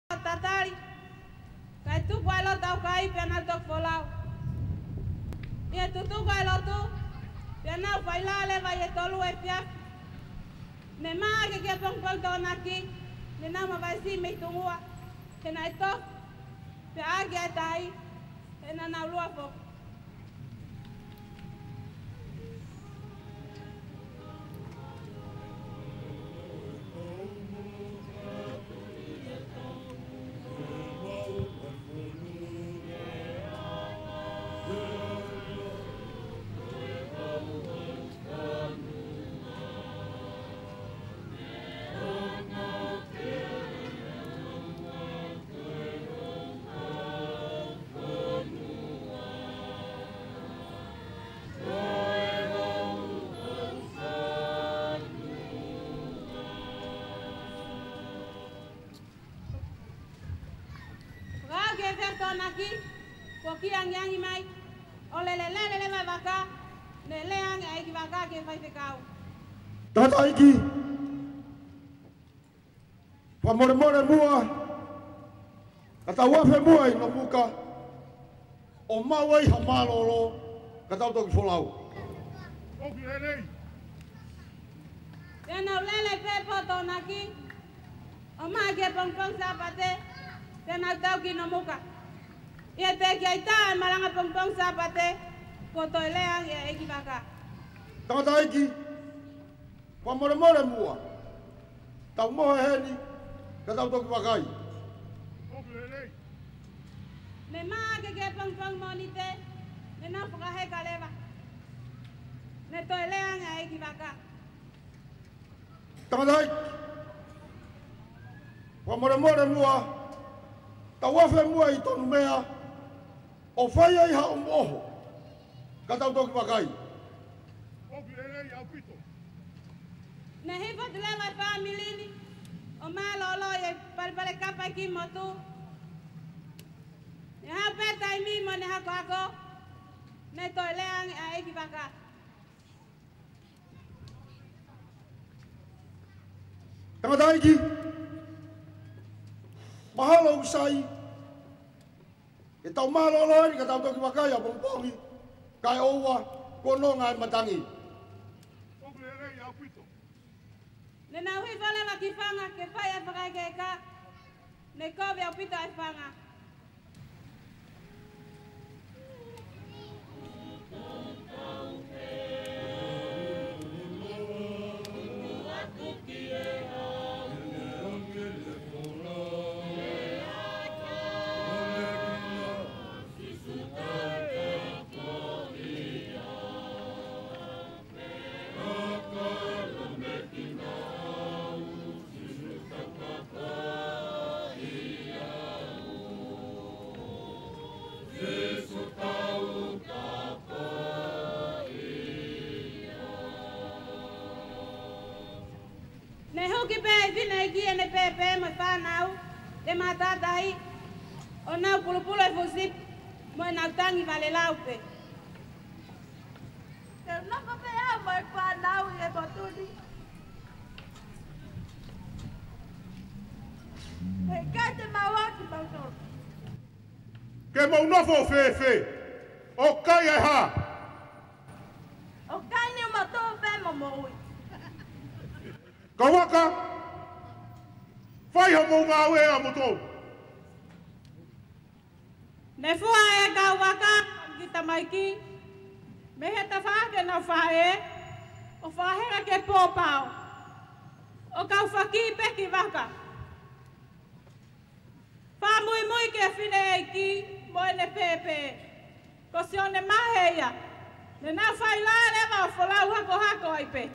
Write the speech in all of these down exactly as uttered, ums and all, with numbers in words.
tatali, kae tuku ʻa e lotu ʻa e kai pea nau toki folau. ʻI he tutuku ʻa e lotu, pea nau fai lā leva ʻi he tolu efiafi. Ne mā hake ki he pongipongi Tokonaki, ne nau mavae siʻi mei tuʻa, he naʻe tofu, pea ʻaki ʻa e tai, he naʻa nau lua foki. Fakaaʻu ki he efiafi Tokonaki, kuo kiʻi angiangi mai, ʻo lele lele leva e vaka, ne lea ange ʻa e ʻeikivaka ki he faifekau. Tangataʻeiki, fakamolemole muʻa, ka tau afe muʻa ʻi Nomuka, ʻo maʻu ai ha mālōlō, ka tau toki folau. ʻOku lelei. Pea nau lele pē pō Tokonaki, ʻo mā ki he pongipongi Sāpate, pea nau tau ki Nomuka. ʻI he teʻeki ai tā e malanga pongipongi Sāpate, kuo toe lea ange ʻa e ʻeikivaka. Tangataʻeiki, fakamolemole muʻa. Tau mohe heni, ka tau toki vakai. Ne mā hake ki he pongipongi Mōnite, ne nau fakaheka leva. Ne toe lea ange ʻa e ʻeikivaka. Tangataʻeiki, fakamolemole muʻa, tau afe muʻa ʻi Tonumea, ʻo fai ai haʻo moʻoho, ka tau toki vakai. ʻOku lelei ʻaupito. Ne hifo atu leva e fāmili ni, ʻo mālōlō ʻi he palepale kapa ʻi Kimotu. Ne haʻu pē taimi mo ʻene hakohako, ne toe lea ange ʻa e ʻeikivaka. Tangataʻeiki, mahalo ʻoku sai, ke tau mālōlō eni ka tau toki vakai ʻapongipongi, kae ʻoua kuo nonga e matangi. ʻOku lelei ʻaupito. Ne nau hifo leva ki fanga ke fai e fakaekaeka, ne kovi ʻaupito e fanga. Ne huki pē ʻe he fineʻeiki ʻene pēpē mo e fānau ʻi he matātahi, ʻo nau pulupulu e fuʻu sipi mo ʻenau tangi valelau pē. Te u nofo pē au mo e fānau ʻi he potu ni. He ʻikai te mau ʻai kimautolu. Ke mau nofo fēfē? ʻOku ʻikai ʻa e hā? ʻOku ʻikai ni mautolu pē mo moʻui. Kau vaka, fai hoʻomou ngāue ʻa moutolu. Ne fua e kau vaka ki tamaiki, mei he tafaʻaki ʻenau faʻē, ʻo fakaheka ki he pōpao, ʻo kau fakī pē ki vaka. Fakamuimui ki he fineʻeiki mo ʻene pēpē, ko Sione Mahe ia, ne nau fai lā leva ʻo folau hakohako ai pē.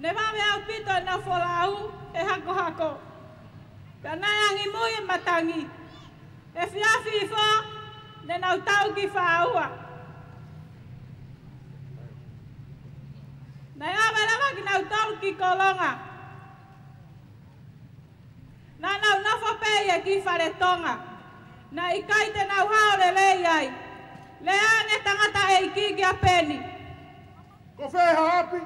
Ne vave ʻaupito ʻenau folau he hakohako. Pea naʻe angimui e matangi. Efiafi ifo, ne nau tau ki fāua. Naʻe ʻave leva kinautolu ki Kolonga. Naʻa nau nofo pē ʻi he kiʻi fale Tonga. Naʻe ʻikai te nau hao lelei ai. Lea ange tangataʻeiki kia Peni. Ko fē ha ʻapi?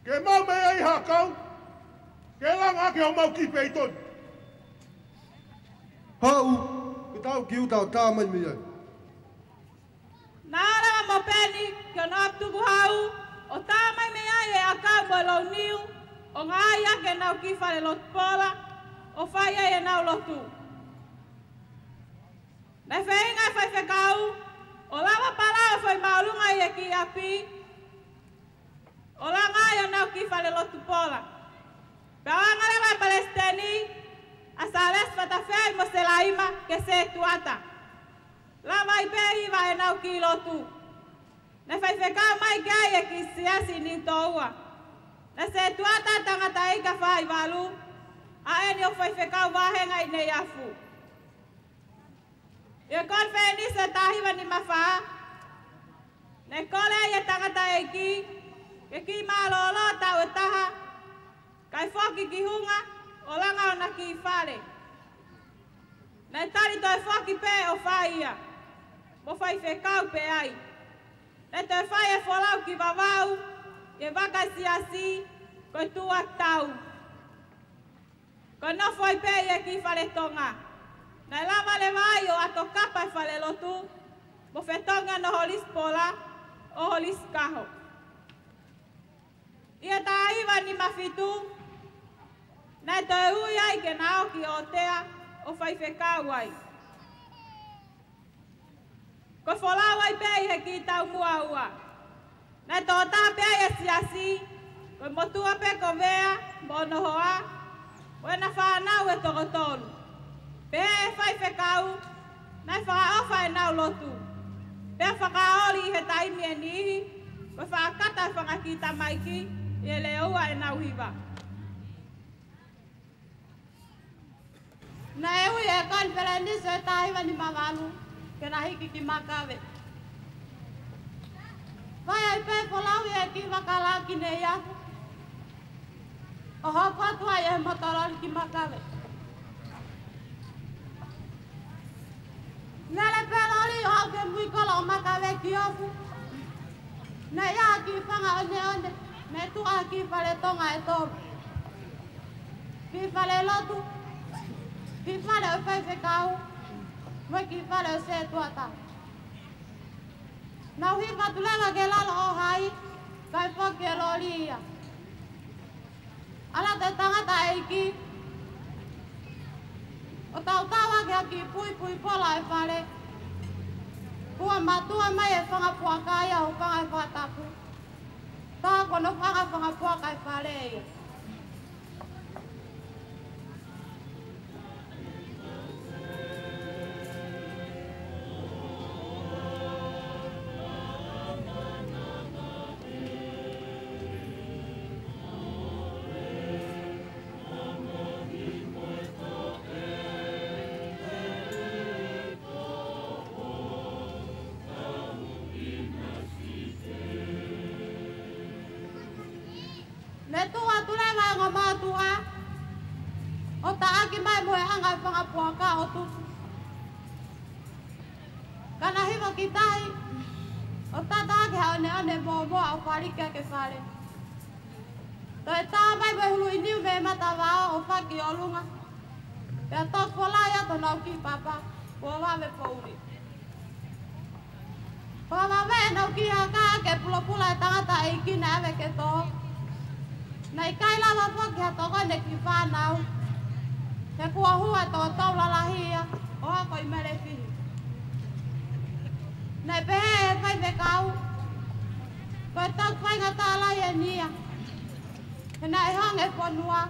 Ke maʻu mei ai ha ʻakau, ke langa ʻaki homau kiʻi peitoni. Haʻu, ke tau ki ʻuta ʻo tā mai mei ai. Naʻe ʻalu leva mo Peni ki hono ʻapi tukuhau, ʻo tā mai mei ai e ʻakau mo e louniu, ʻo ngāueʻaki ʻenau kiʻi fale lotu pola, ʻo fai ai ʻenau lotu. Naʻe feinga e faifekau ʻo lava palau e foʻi māʻolunga ʻi he kiʻi ʻapi, ʻo langa ai honau kiʻi fale lotu pola. Pea ʻoange leva ʻe he palesiteni ʻa Sālesi Fatafeʻi mo Selaima ki he sētuata. Lava ai pē ʻo hiva ʻenau kiʻi lotu. Naʻe faifekau mai ki ai e kiʻi siasi ʻi Niutōua. Naʻe sētuata e tangataʻeiki ʻa Faivalu, ʻa eni ʻoku faifekau vāhenga ʻi Neiafu. ʻI he konifelenisi ʻo e taha hiva nima fā, naʻe kole ai e tangataʻeiki ke kiʻi mālōlō taʻu ʻe taha, kae foki ki Hunga ʻo langa hona kiʻi fale. Naʻe tali toe foki pē ʻo fai ia, mo faifekau pē ai. Naʻe toe fai e folau ki Vavaʻu, ʻi he vaka siasi, ko e tuʻuaki tau. Ko e nofo ai pē ʻi he kiʻi fale Tonga. Naʻe lava leva ai ʻo ʻato kapa e fale lotu, mo fetongi hono holisi pola, ʻo holisi kaho. ʻI he taha hiva nima fitu, naʻe toe ui ai ke na ō ki ʻOtea ʻo faifekau ai. Ko e folau ai pē ʻi he kiʻi taumuʻa ua. Naʻe tō taha pē ʻa e siasi, ko e motuʻa pē ko Vea mo hono hoa, mo ʻena fānau ʻe toko tolu. Pehē ʻe he faifekau, naʻe fakaʻofa ʻenau lotu. Pea fakaoli ʻi he taimi ʻe niʻihi, ko e fakakata e fanga kiʻi tamaiki ʻi he leʻo ua ʻenau hiva. Naʻe ui ʻe he konifelenisi ʻo e taha hiva nima valu ke na hiki ki Makave. Fai ai pē folau ʻi he kiʻi vaka lao ki Neiafu, ʻo hoko atu ai e motololi ki Makave. Lele pē loli ʻo aʻu ki he muikolo ʻo Makave ki Ofu. Naʻe ʻi ai ha kiʻi fanga ʻoneʻone, naʻe tuʻu ai ha kiʻi fale Tonga ʻe tolu. Kiʻi fale lotu, kiʻi fale ʻo e faifekau, mo e kiʻi fale ʻo e sētuata. Nau hiva atu leva ki lalo ʻo hai, kae foki e loli ia. ʻAlu atu e tangataʻeiki ʻo tautau ʻaki ha kiʻi puipui pola e fale. Kuo mātuʻa mai e fanga puaka ia ʻo hūfanga he fakatapu. Tā ko hono fanga fanga puaka e fale ia. Ne tuʻu atu leva e ongo mātuʻa ʻo taʻaki mai mo e anga e fanga puaka ʻo tutu. Ka na hiva ki tahi ʻo tata ʻaki ha ʻoneʻone mōmoa ʻo fāliki ʻaki e fale. Toe tā mai mo e huluʻi niu mei he matavao ʻo faki ʻolunga. Pea toki folau atu honau kiʻi papa, kuo vave poʻuli. Kuo vave ʻenau kiʻi haka ʻaki e pulopula e tangataʻeiki naʻe ʻave ke tō. Naʻe ʻikai lava foki ha tokoni ki he fānau. He kuo hū e tōtōu lalahi ia ʻo ako ʻi Melefihi. Naʻe pehē ʻe he faifekau, ko e toki faingataʻa lahi eni ia. He naʻe honge e fonua.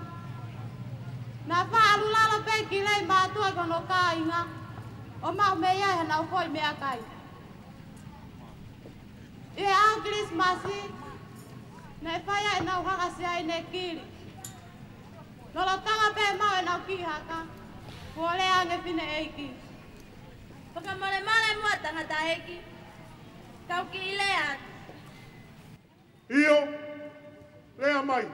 Naʻa faʻa ʻalu lalo pē ki lei mātuʻa ki hono kāinga, ʻo maʻu mei ai haʻanau foʻi meʻakai. ʻI he ʻaho Kilisimasi, Naʻe fai ai ʻenau haka siaine kili. Lolotonga pē maʻu ʻenau kiʻi haka, kuo lea ange fineʻeiki: Fakamolemole muʻa tangataʻeiki, kau kiʻi lea atu. ʻIo, lea mai.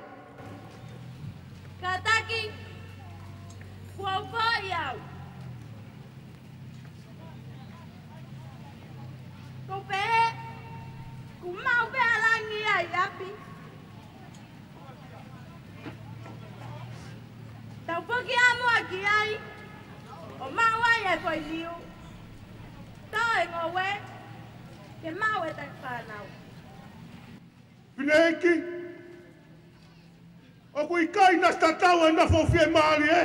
Kātaki, kuo u foʻi au. Ko u pehē, kuo maʻu pē ʻa langi ʻi ʻapi. Tau foki ā muʻa ki ai, ʻo maʻu ai e foʻi liu, tō e ngoue, ke maʻu e taki fānau. Fineʻeiki, ʻoku ʻikai naʻa tatau ʻa e nofo fiemālie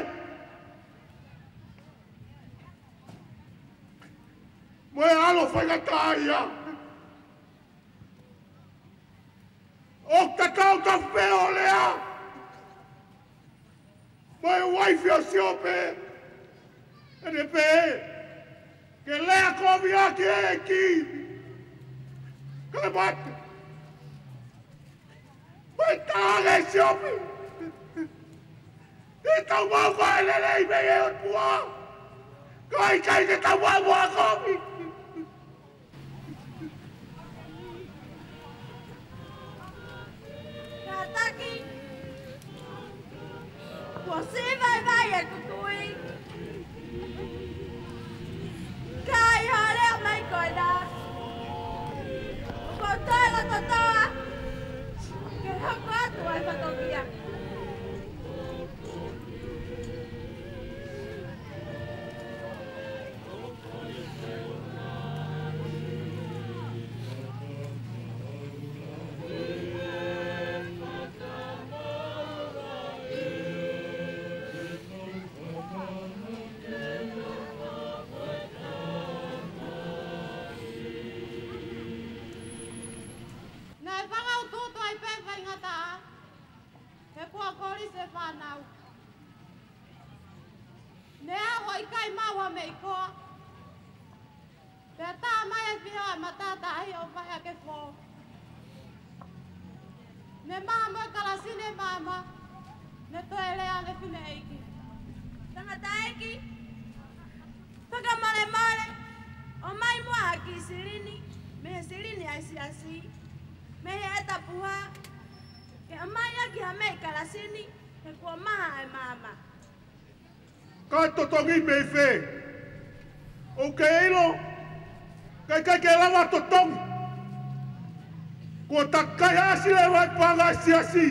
mo e ʻalu faingataʻaʻia. ʻOku tatau taʻu pē ʻo lea. Mo e uaifi ʻo Siope, ʻene pehē, ke lea kovi ʻaki e ʻEiki, kae mate. Mo e talaange ʻe Siope, te tau maʻu ko e lelei mei he ʻOtua, kae ʻikai te tau maʻu ha kovi. Kātaki, kuo siʻi vaivai ʻeku tui. Ka ʻi hoʻo lea mai ko ena, ʻoku ou toe loto toʻa ke hoko atu ʻa e fatongia. Naʻe fakautuutu ai pē faingataʻa, he kuo kolisi e fānau. Ne aʻu ʻo ʻikai maʻu ha meʻi koa. Pea tā mai e fio ʻa e matātahi ʻo fai ʻaki e fō. Ne maʻu mo e kalasini e maama, ne toe lea ange fineʻeiki: Tangataʻeiki, fakamolemole, ʻomai muʻa ha kiʻi silini mei he silini ʻa e siasi, mei he ʻeta puha, ke ʻomai ʻaki ha meʻi kalasini, he kuo maha e maama. Kae totongi mei fē? ʻOku ke ʻilo, ka ʻikai ke lava totongi, kuo takai ʻasi leva e paʻanga ʻa e siasi,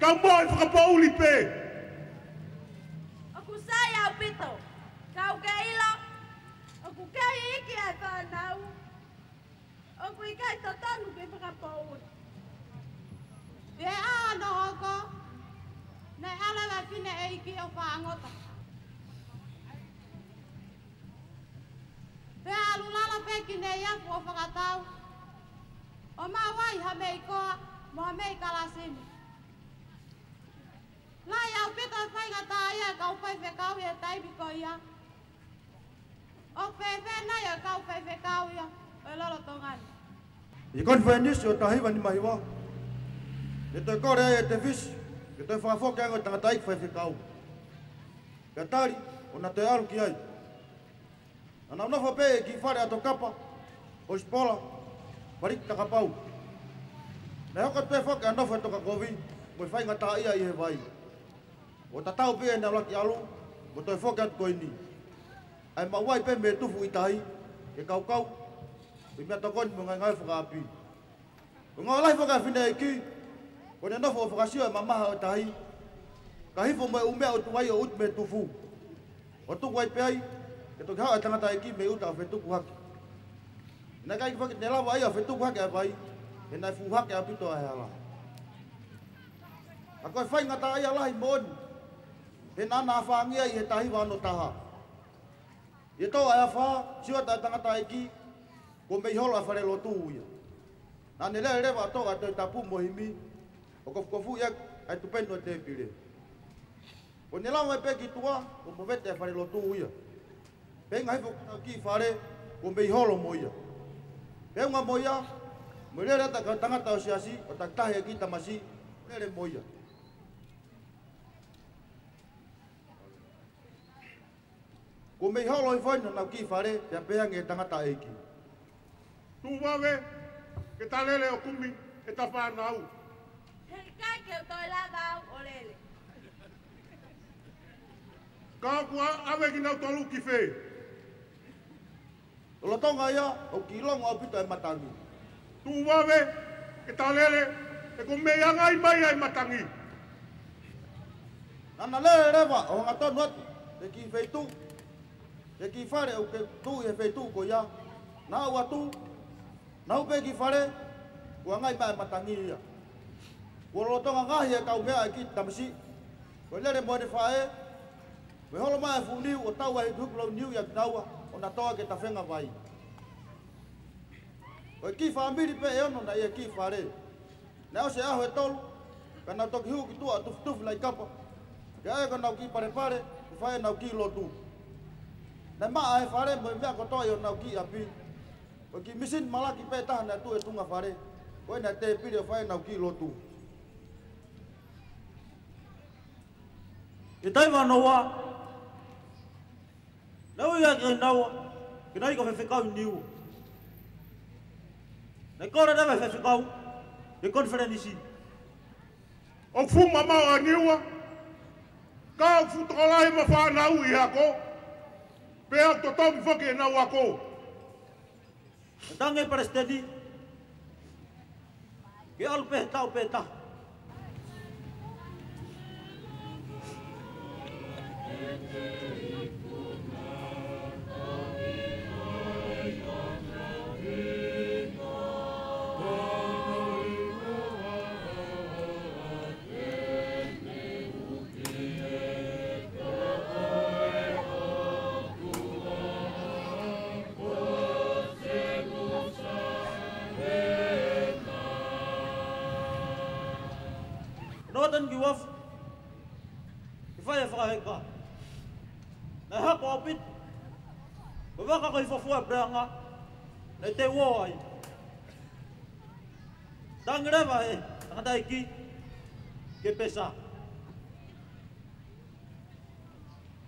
kau mo e fakapoʻuli pē. ʻOku sai ʻaupito, ka ʻoku ke ʻilo, ʻoku kei iiki ʻa e fānau, ʻoku ʻikai totonu ke fakapoʻuli. Pea ʻi heʻene hoko, naʻe ʻalu e fineʻeiki ʻo fāngota. Pea ʻalu lalo pē ki Neiafu ʻo fakatau, ʻo maʻu ai ha meʻi koa mo ha meʻi kalasini. Lahi ʻaupito e faingataʻaʻia e kau faifekau ʻi he taimi ko ia. ʻOku fēfē nai ʻa e kau faifekau ia ʻo e lolotonga ni? ʻI he konifelenisi ʻo e taha hiva nima hiva, ne toe kole ai ʻe Tevisi ke toe fakafoki ange ʻo tangataʻeiki faifekau. Pea tali ʻo na toe ʻalu ki ai. Naʻa nau nofo pē ʻi he kiʻi fale ʻato kapa ʻo Sipola, Paliki Takapau. Naʻe hoko atu pē foki ʻa e nofo ʻa e tokakovi mo e faingataʻaʻia ʻi he vai. ʻO tatau pē ʻenau laki ʻalu mo toe foki atu ko eni, ʻa e maʻu ai pē mei he tufu ʻi tahi ke kaukau ʻi he meʻatokoni mo e ngaahi ngāue fakaʻapi. Ko e ngāue lahi foki ʻa e fineʻeiki, ko ʻene nofo ʻo fakasio e mamaha ʻo e tahi, kae hifo mo e ʻū meʻa ʻo tuai ʻo utu mei he tufu, ʻo tuku ai pē ai ke toki haʻu e tangataʻeiki mei ʻuta ʻo fetuku hake. Naʻe ʻikai foki ke ne lava ia ʻo fetuku hake ʻa e vai, he naʻe fuʻu hake ʻaupito ʻa e hala. Ka ko e faingataʻaʻia lahi moʻoni, he naʻa na ʻafāngia ʻi he taha hiva ono taha. ʻI he tō ʻa e afā, sio atu ʻa e tangataʻeiki, kuo mei holo ʻa e falelotu ia. Naʻa ne lele leva ʻo toʻo ʻa e Tohi Tapu mo e himi, ʻo kofukofuʻi ʻaki ʻa e tupenu ʻo e tēpile. Ko ʻene lava mai pē ki tuʻa, kuo movete ʻa e falelotu ia. Pea ʻi he ngaahi foʻi kiʻi fale, kuo mei holo mo ia. Pea ʻi he ngaahi mo ia, Mo e lele ʻa e kau tangata ʻo e siasi, ʻo takitaha e kiʻi tamasiʻi, lele mo ia. Kuo mei holo hifo eni honau kiʻi fale, pea pehē ange ʻe he tangataʻeiki: Tuʻu vave, ke ta lele ʻo kumi ʻeta fānau. He ʻikai ke u toe lava au ʻo lele. Ka kuo ʻave kinautolu ki fē? Lolotonga ia, ʻoku kiʻi longo ʻaupito e matangi. Tuʻu vave, ke ta lele, he kuo mei ʻangai mai ʻa e matangi. Naʻá na lele leva ʻo hangatonu atu ki he kiʻi feituʻu, ki he kiʻi fale ʻoku tuʻu ʻi he feituʻu ko ia. Naʻa na ʻalu atu, naʻe hū pē ki fale, kuo ʻangai mai e matangi ia. Kuo lolotonga ngaohi e kau meʻa ʻa e kiʻi tamasiʻi, ko e lele mo ʻene faʻē, mo e holo mai e fuʻu niu ʻo tau ai e hikuhiku lou niu ʻia kinaua, ʻo na toʻo ki he tafenga vai. Ko e kiʻi fāmili pē ʻe ono naʻe ʻi he kiʻi fale. Naʻe ʻosi e ʻaho ʻe tolu, pea nau toki hū ki tuʻa ʻo tufitufi laʻi kapa, pea ʻai ko ʻenau kiʻi palepale ke fai ʻenau kiʻi lotu. Naʻe maʻa e fale mo e meʻa kotoa ʻi honau kiʻi ʻapi. Ko e kiʻi misini malaki pē taha naʻe tuʻu ʻi he tuʻunga fale, ko ʻenau tēpile ʻo fai ʻenau kiʻi lotu. ʻI he taimi hono ua, naʻe ui au kia kinaua ke na ʻi ai ko e faifekau ʻi Niua. Naʻe kole leva e faifekau ki he konifelenisi. ʻOku fuʻu mamaʻo ʻa Niua, ka ʻoku fuʻu tokolahi ʻema fānau ʻi he ako, pea ʻoku totongi foki ʻenau ako. Naʻe tangi e palesiteni ke ʻalu pē he taʻu pē taha. Nōteni ki uafu ke fai e fakaheka. Naʻe hako ʻaupito. Ko e vaka ko Hifofua e puleʻanga naʻe teu ō ai. Tangi leva e tangataʻeiki ki he pesa.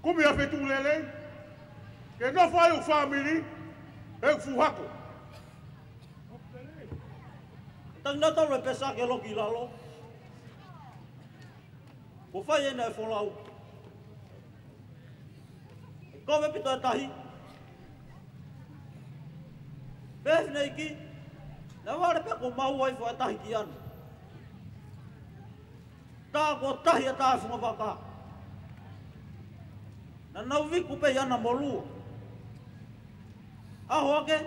Kumi ʻa e feituʻu lelei ke nofo ai hoku fāmili, he ʻoku fuʻu hako. Tangi nautolu e pesa ki he loki ʻi lalo. Kuo fai ʻena e folau. ʻE kovi ʻaupito e tahi. Pehē ʻe he fineʻeiki, naʻe vale pē kuo maʻu ai e foʻi tahi ki ʻana. Tā kuo tahi ʻa e tā e funga vaka. Naʻa nau viku pē ʻi ʻana mo lua. ʻAho hake,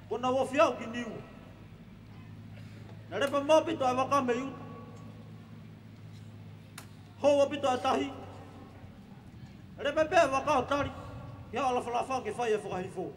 kuo nau ofi aʻu ki Niua. Naʻe lepa maʻu ʻaupito e vaka mei ʻuta. Hou ʻaupito e tahi. Naʻe lepa pē e vaka ʻo tali ki he ʻaho Lafalafa ke fai e fakahifo.